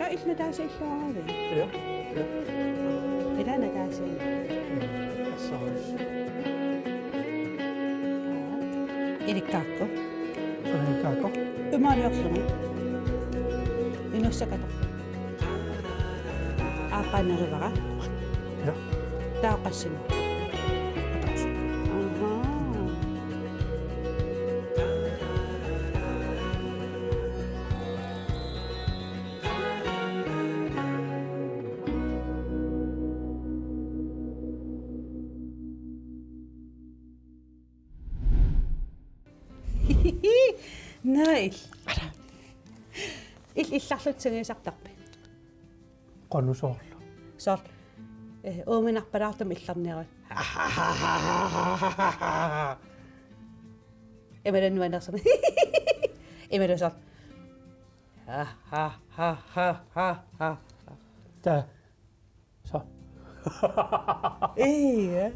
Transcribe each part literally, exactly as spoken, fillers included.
Ja, illit nataasiilluaravit? Ja, ja. Ilaa nataasiin. Assarus. Ilikkaakku. Ilikkaakku. Imaaliorluni. Inuussakatoq. Aappaanerivara. Ja. Taava qassinik. Ahaa. Naa. Il-, illarlutit sungiusartarpit? Qanoq soorlu? Soorlu. Eh, uuminarpalaartumik illarniarut. Imaluunniit nuannersumik. Imaluunniit soorlu. Taa. Soorlu. Ii.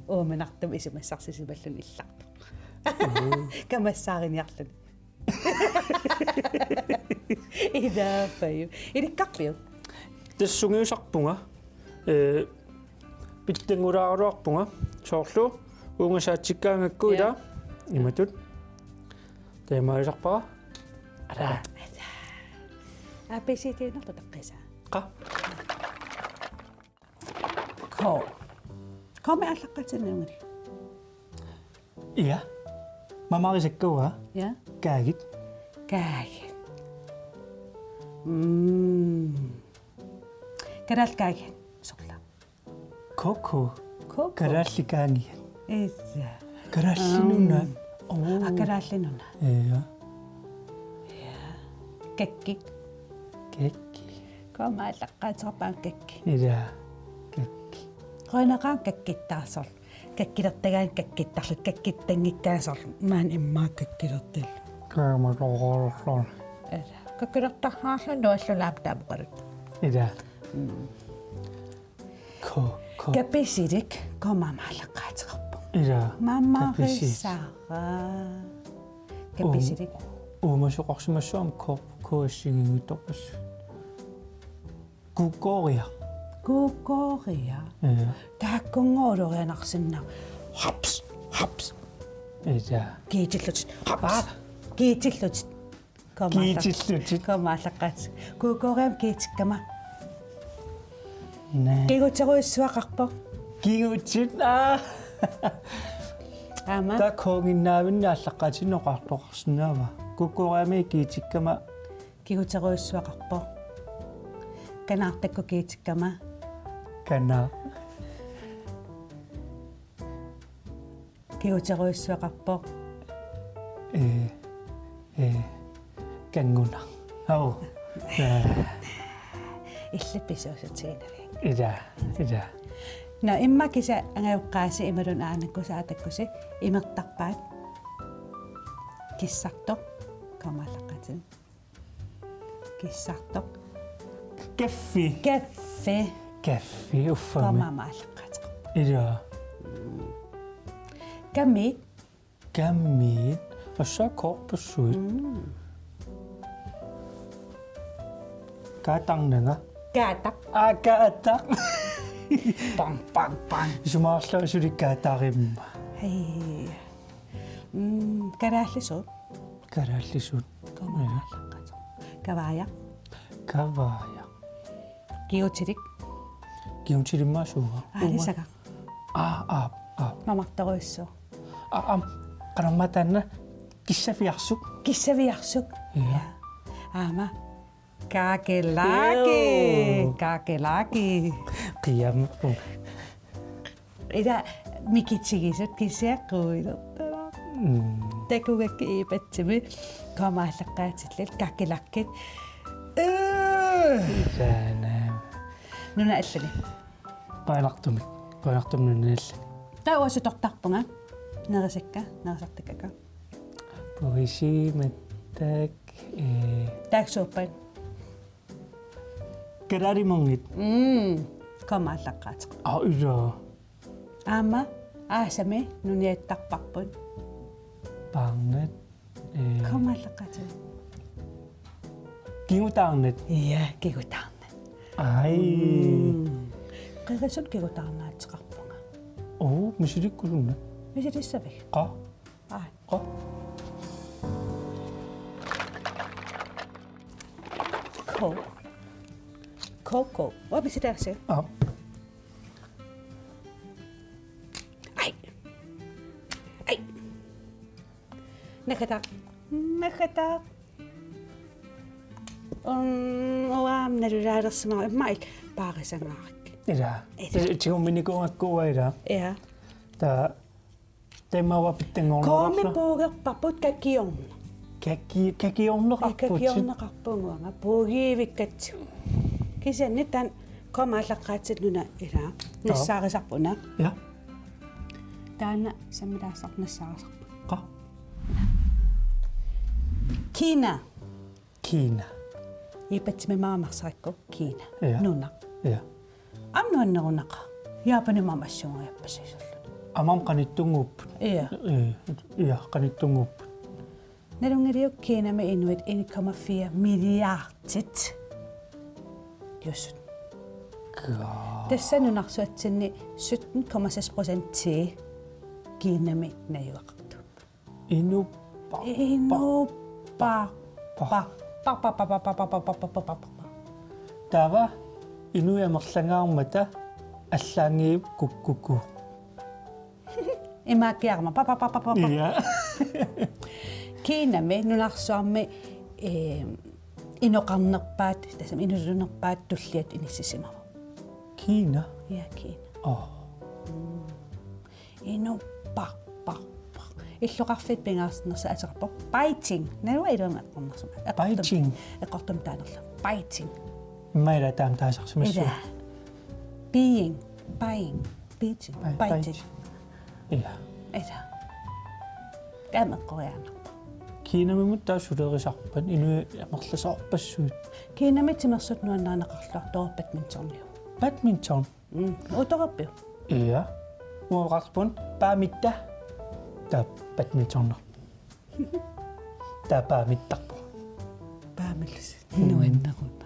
Uuminartumik isumassarsisimalluni illartoq. Mm. Kamassaariniarluni. Ilaapajuk. Ilikkarpiuk? Tassa sungiusarpunga. Ee, pitsanngulaaraluarpunga. Soorlu uunga saatsikkaangakku. Ja. Ilaa. Imatut. Taamaalisarpara. Ara. A B C D-nut taqqisa. Qa. K. K-mik aallaqqaatiginiunngilaq. Ja. Mamarisakka uanga. Ja. Kaagit. Kaagit. Mm. Kalaallit kaagit. Soorlu. Koko. Koko. Kalaallit kaangiat. Issa. Kalaallit Nunaat. Mm. Oo. A, Kalaallit Nunaat. Ja. Ja. Kakkit. Kakkit. K-mik aallaqqaateqarpoq kakkit. Ilaa. Kakkit. Qujanaqaaq kakkittaarsoq. Kakkilertagaanni kakkittarlutik, kakkittanngikkaanni soorlu. Maani immaqa kakkilertallugu. Kaamatoqarlugu. Ilaa. Kakkilertarlugu nuallulaap taamukalut. Ilaa. Mm. Ko, ko. Kapisilik, ko mamarlaqqaateqarpoq. Ilaa. Mamarisara. Kapisilik. Kapisilik. U-, uumasoqarsimassuarmi ko, ko assigiinngitsorpassuit. Kukoria. Kukoria. Ja. Taakkunngooq ulorianarsinnaapput. Haps, haps. Ja. Kiitillutit. Haps. Aa. Kiitillutit. Kiitillutit. K-mik aallaqqaat-. K-mik aallaqqaateqarpoq. Kukoriamik kiitikkama. Naa. Kiguterujussuaqarpoq. Kigutit. Aa. Aamma. Taava K-nginnaavinni aallaqqaatinneqartoqarsinnaava? Kukoriamik kiitikkama. Kiguterujussuaqarpoq. Kanaartakkut kiitikkama. Kanaaq. Kiguterujussuaqarpoq. Ee, ee, kanngunaq. Au. Ee. Illit pisuussutiginnarpit. Ilaa, ilaa. Nå, immaqa kisiat angajoqqaasi imaluunniit aanakkusi aatakkusi imertarpaat. Kissartoq. K-mik aallaqqaatigit. Kissartoq. Kaffi. Kaffi. Kaffi, uffami. K-mik aallaqqaateqarpoq. Ilaa. Kami. Kami. Assaa korpussuit. Mm. Kaatarnanga. Kaataq. Aa, kaataq. Bang, bang, bang. Isumaqarlunga suli kaatarimma. Hej. Mm, kalaallisut. Kalaallisut. K-mik aallaqqaateqarpoq. Kavaajaq. Kavaajaq. Kigutilik. Kigutilik immaqa suuga? Aalisagaq. Aa, aa, aa. Mamartorujussuaq. Aa, aam, qanormaa taanna kissaviarsuk. Kissaviarsuk. Ja. Ja. Aamma. Kakerlakki. Joo. Kakerlakki. Qiiamerpunga. Ilaa mikitigisut kisiat quilertarput. Mm. Takugakkit iipatsimi. K-mik aallaqqaatillit kakerlakkit. Øh. Saana. Nuna allani. Qujanartumik. Qujanartumik nuna allani. Taava uanga sutortarpunga. Nerisakka, nerisartakkakka. Puisimattak, ee. Taaksuuppat. Kalaalimernit. Mm. K-mik aallaqqaateqarpoq. Aa, ilaa. Aamma aasami nuniattarparput. Paarnat, ee. K-mik aallaqqaatigit. Kigutaarnat. Ja, kigutaarnat. Ai. Mm. Qerisut kigutaarnaateqarpunga. Oo, misilikkusunna. Misilissavik? Qa. Ai. Qa. Ko. Koko. Uanga misilaassaanga. Aa. Ai. Ai. Naggataq. Naggataq. Um, uanga nalulaalersimavara immaqa paarisangaarak. Ila. Ila. Ti-, tigumminikuugakku uanga ila. Ja. Taava taamaava pitsanngorneqarla. Komi puugerparput kakiorn. Kaki-, kakiorneqarput. Kakiorneqarpunga puugiivikkatsigu. Kisianni taanna komi aallaqqaatsinnuna ila. Taava. Nassaarisarput una. Ja. Taanna sammilaassaaq nassaarisarput. Qa. Kina. Kina. Iipatsimi maamarsarikku Kina. Ja. Nunaq. Ja. Aamma nuannerunaqaaq. Japanimi aamma assungajappasiisullu. Aamma qanittunnguupput. Ja. Eh, ja, qanittunnguupput. Nalunngiliuk Kinami inuit en komma fire milliardit jusut. Kaa. Tassa nunarsuatsinni sytten komma seks procent Kinami najugaqartuupput. Inuppaq. Inuppaq. Paq. Paq, paq, paq. Taava inuit amerlangaarmata allaanngillat kukkuku. Imaakkiarama. Paq, paq, paq, paq, paq, paq. Ja. Kinami nunarsuarmi, eh, inoqarnerpaat, tassami inuunerpaat tulliat inissisimavoq. Kina? Ja, Kina. Oh. Mm. Inuppaq, paq, paq. Illoqarfiit pingaartinnersut ateqarpoq Beijing. Naluara iluamik eqqornersumik. Eqqortum-, Beijing. Eqqortumik taanerlugu. Beijing. Immaqa ila taama taasarsimassaaq. Ila. Beijing, Beijing, Beijing, Bei-, Beijing. Beijing. Ila. Ila. Taama eqqoriaannarpoq. Kinamimut taava sulerisarpat, inuit amerlasoorpassuit. Kinami timersut nuannarineqarluartoq badmintoniliuvoq. Badminton? Mm, utoqqarpiuk? Ja. Uanga oqarpunga paamitta. Taava badmintonner. Taava paamittarpunga. Paamillusi. Mm. Nuanneruna.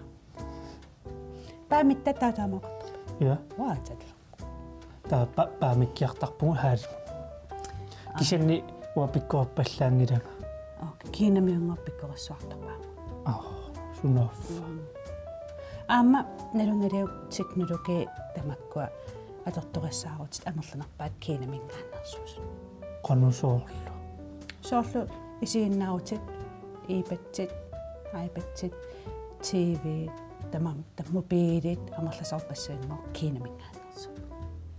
Paamitta taava taama oqartarpit? Ja. Uanga aatsaat. Taava pa-, paamikkiartarpunga haalimut. Aa. Kisianni uanga pikkorissallaanngilanga. Okay, Kinamiunngooq pikkorissuartarpara. Aa, sunaaffa. Mm. Aamma nalunngiliuk teknologi tamakkua atortorissaarutit amerlanerpaat Kinaminngaanneersuusut. Qanoq soorlu? Soorlu isiginnaarutit, iPadit, iPadit, T V, tamarmik, tamarmik mobilit, amerlasoorpassuinngooq Kinaminngaanneersoq.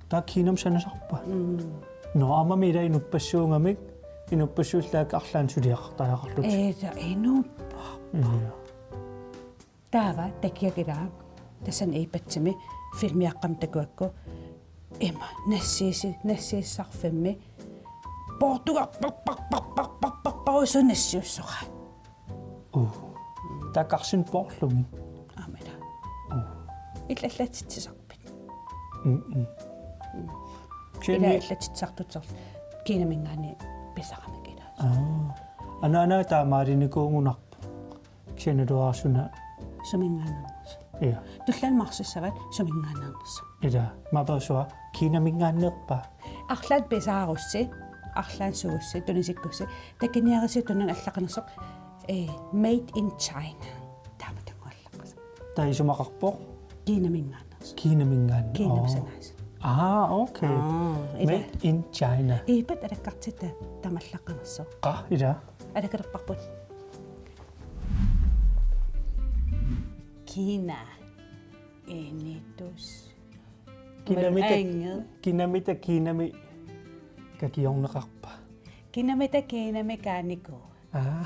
Taava Kinamut sanasarpa? Mm. Nå, aammami ila inuppassuugamik, inuppassuullugit arlaannik suliaqartariaqarlutik. Ila inuppaq. Ja. Taava takiakilaa tassani iPadimi filmiaqqamik takuakku ima nassiisi-, nassiissarfimmi poortugarpaq, paq, paq, paq, paq, paq, pausu nassiussoraat. Uh. Taava karsinut poorlugit. Aamma ila. Uh. Illallatitsisarpit. Mm, mm. Mm. Ila Kisianni illatitsisartut soorlu Kinaminngaanniit pisaramik ila. Aa. Anaana taamaalinikuugunarpoq. Kisianni naluara suna. Suminngaanneernersoq. Ja. Tulliani marsissavat suminngaanneernersoq. Ila, mapersua Kinaminngaanneerpa? Arlaat pisaarussi, arlaat suussi, tunisikkussi, takuniarisi tununni allaqqanersoq, eh, made in China. Taama tunguallaqqasoq. Taava isumaqarpoq? Kinaminngaanneersoq. Kinaminngaanneersoq. Kinamut sanaasut. Aa, okay. Aa, ila. Made in China. Iipat alakkartitta taama allaqqanersoq. Qa, ila. Alakkalerparput. Kina. Initus. Kinamita, Angel. Kinamita Kinami kakiorneqarpa? Kinamita Kinami kaanikuua. Aa.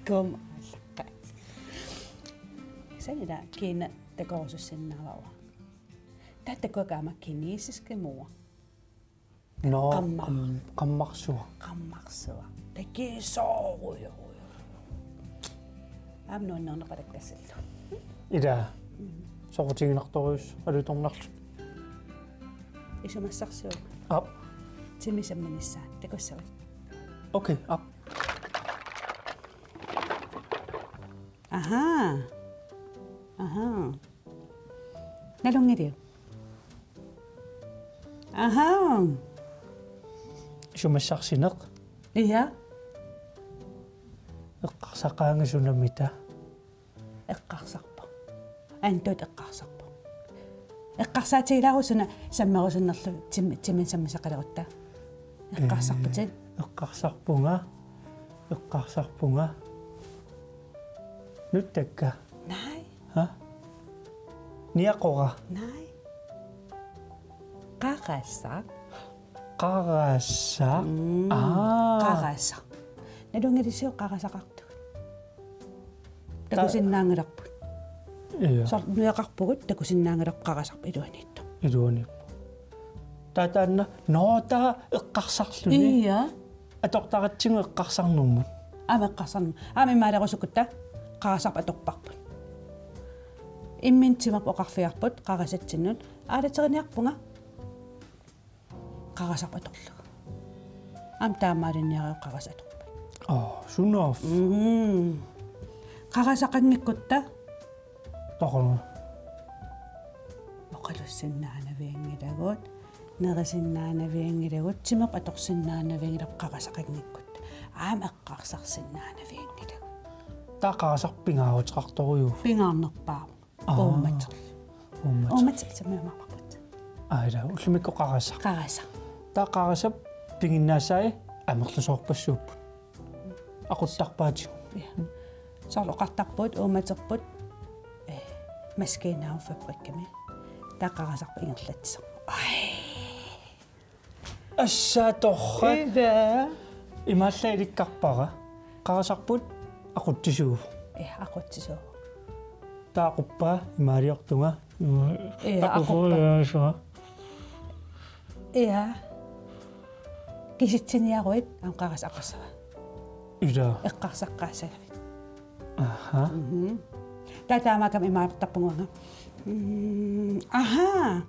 Kom. Sanila Kina takorusussinnaavara. Taava takuakka aamma kinesisk mor. Nå, qamma-, qam-, qammarsua. Qammarsua. Takisoorujussuaq. Aamma nuannerneq palakkassallu. Ila. Mm. Soqutiginartorujussuaq alutornarlugu. Isumassarsiuk. Aap. Timi samminissaa. Takussavat. Okay, aap. Aha. Aha. Nalunngiliuk? Aha. Isumassarsineq. Ia. Eqqarsaqaanga sunamita. Eqqarsarpoq. Antuut eqqarsarpoq. Eqqarsaatigilaaruk suna sammerusunnerlu tim-, timin sammisaqalerutta. Eqqarsarputit? Ee, eqqarsarpunga. Eqqarsarpunga. Nuttakka. Nej. Ha? Niaqora. Nej. Qarasaq. Qarasaq? Mm. Aa. Qarasaq. Nalunngilisiuk qarasaqartugut? Ta- Takusinnaanngilarput. Ia. Soorlu nujaqarpugut, takusinnaanngilarput qarasarput iluaniittoq. Iluaniippoq. Taava taanna, nå, taava eqqarsarluni. Ia. Atortaratsigu eqqarsarnermut. Aamma eqqarsarnermut. Aamma imaalerusukkutta qarasarput atorparput. Imminut timerput oqarfigarput qarasatsinnut: Aalateriniarpunga. Qarasarput atorlugu. Aamma taamaalinniariuk qarasaq atorpat. Aa, sunaaffa. Mm. Qarasaqanngikkutta. Taqalu. Oqalussinnaanavianngilagut, nerisinnaanavianngilagut, timerput atorsinnaanavianngilagut qarasaqanngikkutta. Aamma eqqarsarsinnaanavianngilagut. Taava qarasaq pingaaruteqartorujuuvoq. Pingaarnerpaavoq. Aa. Uummaterlu. Uummaterlu. Uummaterlu sammiumaarparput. Aa, ila, ullumikkut qarasaq. Qarasaq. Taava qarasap piginnaasai amerlasoorpassuupput. Aquttarpaatigut. Ia. Soorlu oqartarput, uummaterput, ee, maskiinaavut fabrikkimi. Taava qarasarput ingerlatsisoq. Ai. Assaa torrak. Ila. Imaallaat ilikkarpara. Qarasarput aqutsisuuvoq. Ia, aqutsisuuvoq. Taava aquppaa imaaliortunga. Ia, aquppaa. Aquppaa. Ia. Kisitsiniaruit aamma qarasaq aqassava. Ila. Eqqarsaqqaassagavit. Aha. Mhm. Taava taamaakkami imaaliortarpunga uanga. Mm, aha.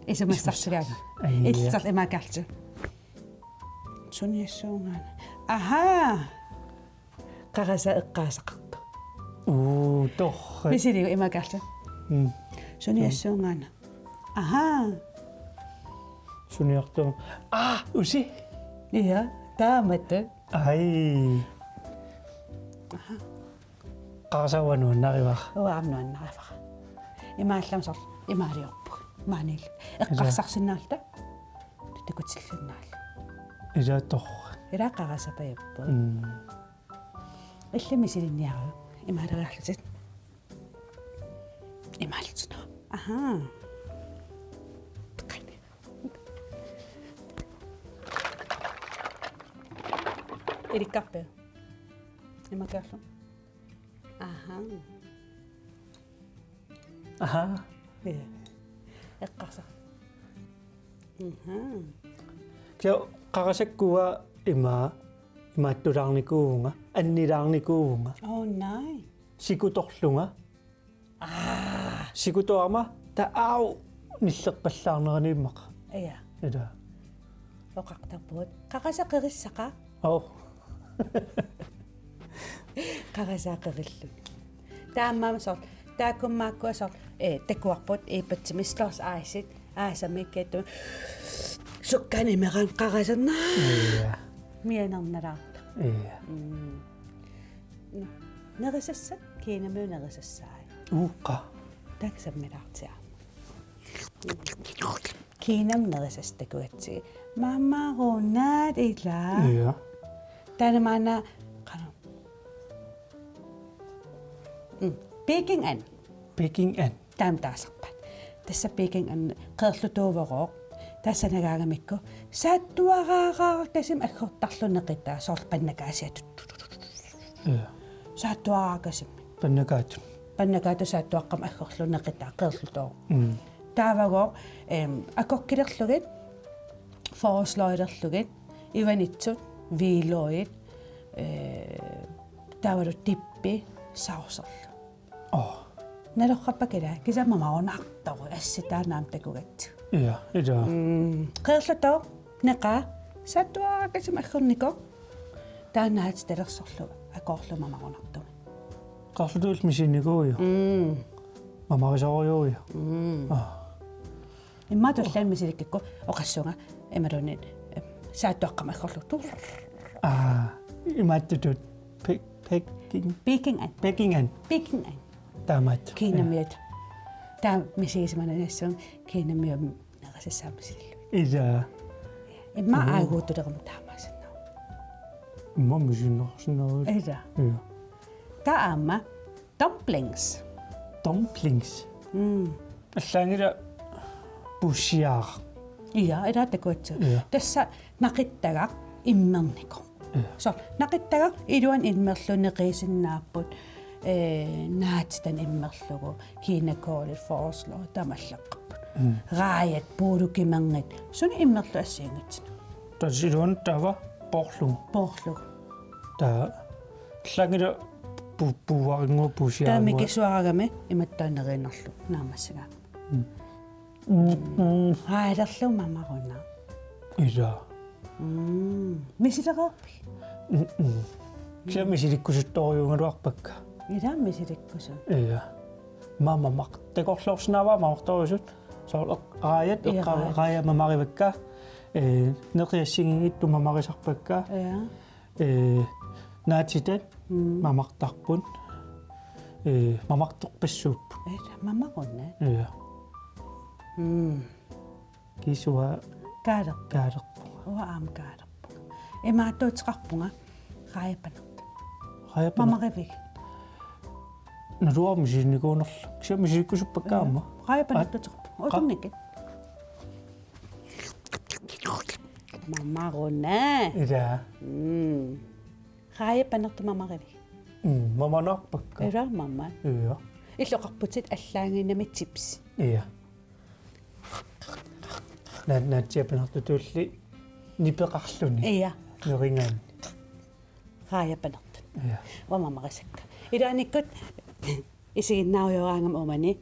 Isumassarsilaanga. Ai, ja. Illit imaakkaarlutit. Suniassuungaana. Aha. Qarasaq eqqaasaqartoq. Uu, torrak. Misiligu imaakkaarlutit. Mm. Suniassuungaana. Aha. Suniartoq. Aa, usi. Ia, taamatut. Ai. Aha. Qarasaq uanga nuannarivara. Uanga aamma nuannarivara. Imaallaat soorlu imaaliorpugut. Maaniilluta. Eqqarsarsinnaalluta. Takutillinnaalluta. Ila torrak. Ila qarasapajappoq. Mm. Illit misilinniaruit. Imaaleriarlutit. Imaallutit. Aha. Ilikkarpiuk? Imaakkaarlutit. Aha. Aha. Ia. Eqqarsaq. Mhm. Kia qarasakkua ima, imaattulaarnikuuvunga, annilaarnikuuvunga. Oh, nej. Sikutorlunga. Aa. Sikutoorama taava nilleqqallaarnerani immaqa. Ia. Ila. Oqartarpugut. Qarasaq qerissaqaaq. Aa. Qarasaq qerilluni. Taamaammat soorlu. Taakkununnga soorlu. Ee, takuarput iipatsimi slush ice-it. Aasamik kiattumi. Sukkanik imerami qarasaq. Ia. Mianernalaartoq. Ia. Mm. Nerisassat, Kinamiut nerisassaat. Uqa. Taakku sammilaartigu. Kinamut nerisassat takugatsigit. Mamarunaat ila. Ia. Taanna maanna, qanoq. Mm. Peking and. Peking and. Taama taasarpaat. Tassa Peking and qeerlutuuvoq. Tassa nagaangamikku. Saattuaraaraakasimi aggortarluni neqitaa soorlu pannakaasiat. Ia. Saattuaraakasimi. Pannakaatut. Pannakaatut saattuaqqamik aggorluni neqitaa qeerlutooq. Mm. Taavagooq, em, agurkilerlugit, forårsløglerlugit, ivanitsut, hvidløgit, ee, taavalu dippi, saucerlu. Aa. Nalorrappakka ila, kisianni mamarunartoq, assitaanaam takugatsigit. Ia, ila. Mm, qeerlutooq, neqaa, saattuaraakasimi aggornikoq, taanna aatitalersorlu, akoorlu mamarunartumik. Qarluttuulli misiginikuuvoq. Mm. Mamarisorujuuvoq. Mm. Aa. Immaqa tulliani misilikkukku oqassunga imaluunniit, eh, saattuaqqamik aggorlugu. Aa, imaattutut pe-, peking. Peking and. Peking and. Peking and. Taamaat. Kiinamiut. Taava misigisimanassannut kiinamiut nerisassaammat sillu. Ilaa. Immaqa aaguutuleruma taamaasinnaavoq. Immaqa misiginneqarsinnaavoq. Ilaa. Ilaa. Taava aamma dumplings. Dumplings. Mm. Allaanngilaq puussiaaraq. Ilaa, ilaa takuatsu. Ilaa. Tassa naqittagaq immernikoq. Ilaa. Soorlu naqittagaq iluani immerlugu neqisinnaapput, eh, naatitat immerlugu, kiinakålet, forårsløg, taamaallaqqapput. Mm. Raajat, puulukimerngit, suut immerlugit assigiinngitsunik. Tassa iluani taava poorlugu. Poorlugu. Taava allaanngilaq pu-, puuarinnguaq puussiaarinnguaq. Taava mikisuaragami imatut neriinnarlugu naammassigaangami. Mm. Mm, mm. Haalerlu mamaruna. Ilaa. Mm. Misilereerpit? Mm, mm. Kisianni misilikkusuttorujuugaluarpakka. Ilaa misilikkusut. Ilaa. Mama maq. Takorloorsinnaavara mamartorujusut. Soorlu raajat, ilaa, eqqaa-, raajat. Raajat mamarivakka. Eh, neqi assigiinngitsut mamarisarpakka. Ilaa. Eh, naatitat, mm, mamartarput. Eh, mamartorpassuupput. Eh, mamaruna. Ilaa. Mm. Kiisa uanga kaalerpunga. Kaalerpunga. Uanga aamma kaalerpunga. Imaattuuteqarpunga raajapanertut. Raajapanertut. Mamarivigit? Naluara misiginikuunerlunga. Kisianni misilikkusuppakka aamma. Raajapanertuuteqarpunga. Aa, qa-, utunngikki. Mamaruna. Ilaa. Mm. Raajapanertut mamarivigit? Mm, mamanaarpakka. Ilaa, mama. Ilaa. Illoqarputit allaanngimmat chips. Ilaa. Na-, naatsiapanertutulli nipeqarluni. Ilaa. Nerigaanni. Raajapanertut. Ilaa. Uanga mamarisakka. Ilaannikkut isiginnaarujoraangama uumani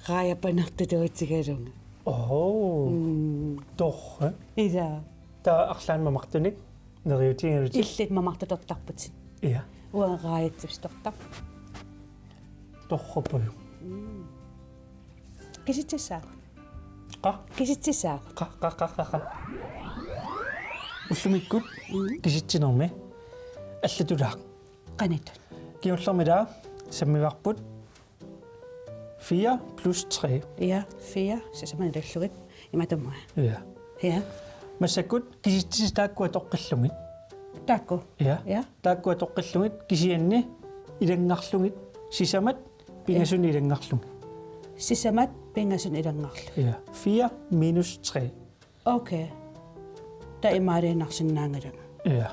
raajapanertuutigalugu. Oo. Mm. Torrak. Ilaa. Taava arlaannik mamartunik neriuutigalutit. Illit mamartutortarputit. Ilaa. Uanga raajat chipsitortarpunga. Torrapuju. Mm. Kisitsissaagut. Qa? Kisitsissaagut. Qa, qa, qa, qa, qa. Ullumikkut, mm, kisitsinermi allatulaaq. Qanoq? Kingullermi taava sammivarput fire plus tre. Ja, fire. Sisamat ilullugit. Imatut. Ja. Ja. Massakkut kisitsisat taakku atoqqillugit. Taakku? Ja. Ja. Taakku atoqqillugit kisianni ilanngarlugit sisamat pingasunut ilanngarlugit. Sisamat pingasunut ilanngarlugit. Ja. Fire minus tre. Okay. Taava imaaliinnarsinnaanngilanga. Ja.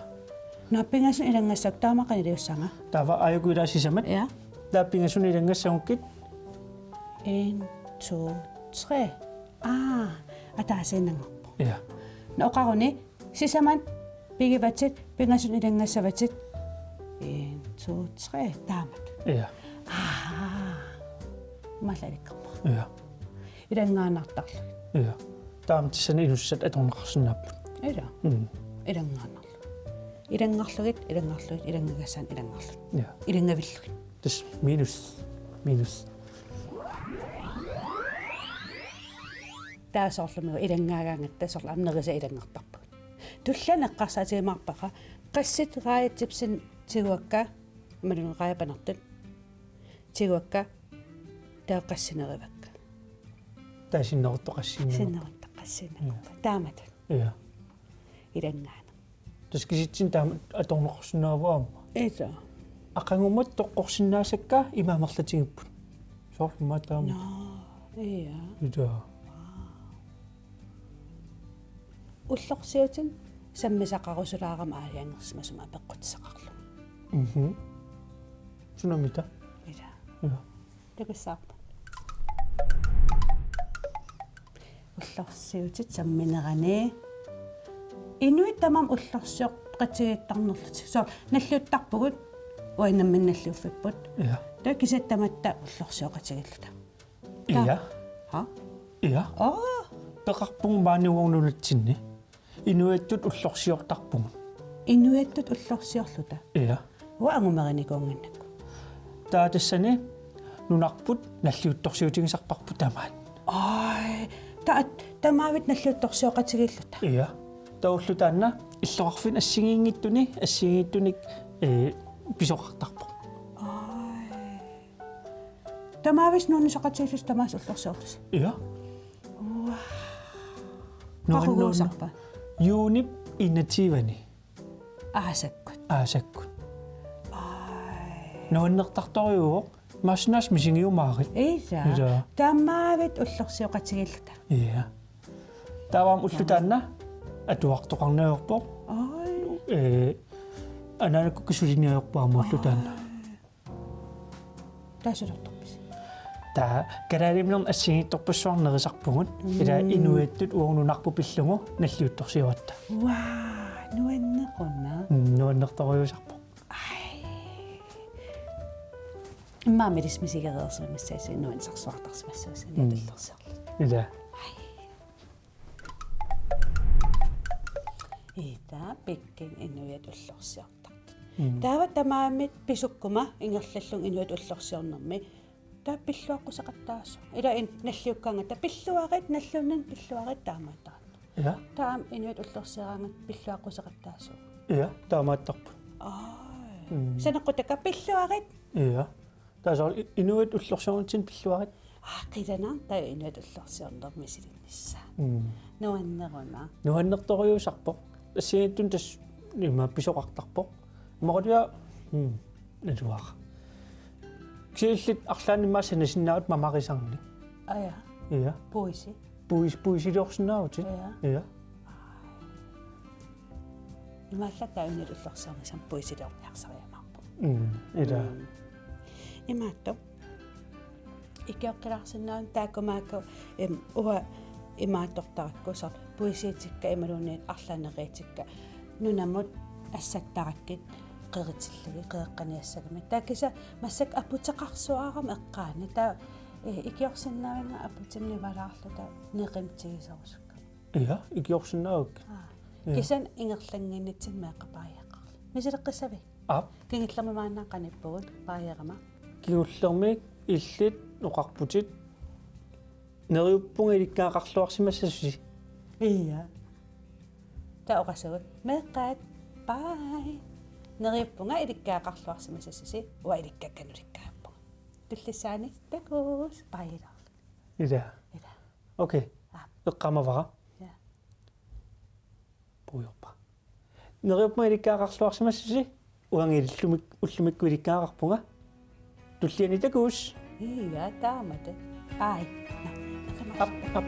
Nå, pingasunut ilanngassagukku taama qanoq iliussavunga? Taava aajuku ilaa sisamat. Ja. Taava pingasunut ilanngassagukkit. En, to, tre. Aa, ataasiinnanngorpoq. Ja. Nå, oqaruni sisamat pigivatit, pingasunut ilanngassavatit. En, to, tre, taamatut. Ja. Aa. Mallalikkappa. Ja. Ilanngaannartarlugit. Ja. Taama tassani inussat atorneqarsinnaapput. Ilaa. Mm. Ilanngaannarlugit. Ilanngarlugit, ilanngarlugit, ilanngagassaannik ilanngarlugit. Ja. Ilanngavillugit. Tassa minus, minus. Taava soorlumi ilanngaagaangatta soorlu aamma nerisat ilanngartarpagut. Tulliani eqqarsaatigiumaarpara qassit raajat chipsit tiguakka, imaluunniit raajapanertut tiguakka, taava qassit nerivakka. Taava sinneruttoq qassiinnanngorpoq. Sinneruttoq qassiinnanngorpoq. Ja. Taamatut. Ja. Ilanngaanaq. Tassa kisitsineq taama atorneqarsinnaavoq aamma. Ilaa. Aqagumut toqqorsinnaasakka ima amerlatigipput. Soorlu immaqa taama. Nå, ja. Ilaa. Ullorsiutit sammisaqarusulaarami aalajangersimasumik apeqqutissaqarlunga. Mhm. Sunamita? Ilaa. Ja. Takussavarput. Ullorsiutit samminerani. Inuit tamarmik ullorsioqatigiittarnerlutik. Soorlu nalliuttarpugut, uanga nammineq nalliuffipput. Ja. Taava kisianni tamatta ullorsioqatigiilluta. Ja. Ha? Ja. Aa. Peqarpugut maani uagut nunatsinni. Inuiattut ullorsiortarpugut. Inuiattut ullorsiorluta? Ja. Uanga angumerinikuunnginnakku. Taava tassani nunarput nalliuttorsiutigisarparput tamaat. Ai, ta-, tamaavit nalliuttorsioqatigiilluta. Ja. Taava ulloq taanna illoqarfinni assigiinngitsuni, assigiinngitsunik, ee, pisoqartarpoq. Ai. Tamaavisa nuannisoqatigiillusi tamaasa ullorsiorlusi. Ja. Uaa. Nuan-, nuan-, Qaquguusarpa? Juunip enogtyve-ani. Aasakkut. Aasakkut. Ai. Nuannertartorujuuvoq, masnas misigiumaarit. Ila. Ila. Tamaavit ullorsioqatigiilluta. Ja. Taava aamma ulloq taanna atuartoqarneq ajorpoq. Ai. Ee, anaanakkut suliniarpoq aamma ulloq taanna. Ai. Taava suliartorpisi? Taava kalaaliminernut assigiittorpassuarnik nerisarpugut. Mm. Ila inuiattut uagut nunarput pillugu nalliuttorsioratta. Uaa, nuanneq una. Mm, nuannertorujuusarpoq. Ai. Immaqa ilissi misigereersimassaasi nuannisarsuartarsimassaasi. Mm. Inuit ullorsiorluta. Ila. Ai. Ida pikkin inuiattut ullorsiortartut. Mm. Taava tamaasa pisukkuma ingerlallunga inuiattut ullorsiornermi. Taava pilluaqquseqattaassaaq. Ila in-, nalliukkaangata pilluarit, nalliunninni pilluarit taamaattarput. Ja. Taava inuiattut ullorsioraangata pilluaqquseqattaassaaq. Ja, taamaattarput. Ai. Mm. Saneqquttakka pilluarit. Ja. Taava soorlu i-, inuiattut ullorsiornitsinni pilluarit. Aa, qilanaartoq inuiattut ullorsiornermi misilinnissaa. Mm. Nuanneq una. Nuannertorujuusarpoq. Assigiinngitsunik tassa immaqa pisoqartarpoq. Imaluunniit, mm, naluara. Kisianni illit arlaannik immaqa sanasinnaavutit mamarisarnik. Aja. Ja. Puisi. Puis-, puisiliorsinnaavutit. Ja. Ja. Imaallaat taava inuiattut ullorsiornissamut puisiliorniarsariumaarpugut. Mm, ila. Mm. Imaattoq. Ikioqqilaarsinnaavunga taakkununnga, em, uanga imaattortarakku soorlu puisiitikka imaluunniit arlaannik neriutikka nunamut assattarakkit qeritillugit, qeqqaniassagamik. Taava kisianni massakkut aputeqarsuarama eqqaani. Taava, eh, ikiorsinnaavinnga aputinni nivalaarluta neqimtigisorusukka. Ja, ikiorsinnaavakka. Aa. Ja. Kisianni ingerlannginnitsinni meeqqat paariaqarluni. Misileqqissavit? Aap. Kingullermi maanna qanippugut paariarama. Kingullermi illit oqarputit: Neriuppunga ilikkagaqarluarsimassasusi. Ja. Taava oqassagut: Meeqqat, bye. Neriuppunga ilikkagaqarluarsimassasusi, uanga ilikkakkanulikkagappunga. Tullissaani takuss, paarilaarlunga. Ila. Ila. Okay. Aap. Eqqaamavara. Ja. Puigorpa. Neriuppunga ilikkagaqarluarsimassasusi, uanga ilillumi ullumikkut ilikkagaqarpunga. Tulliani takuss. Ja, taamatut. Ai. Aap, aap.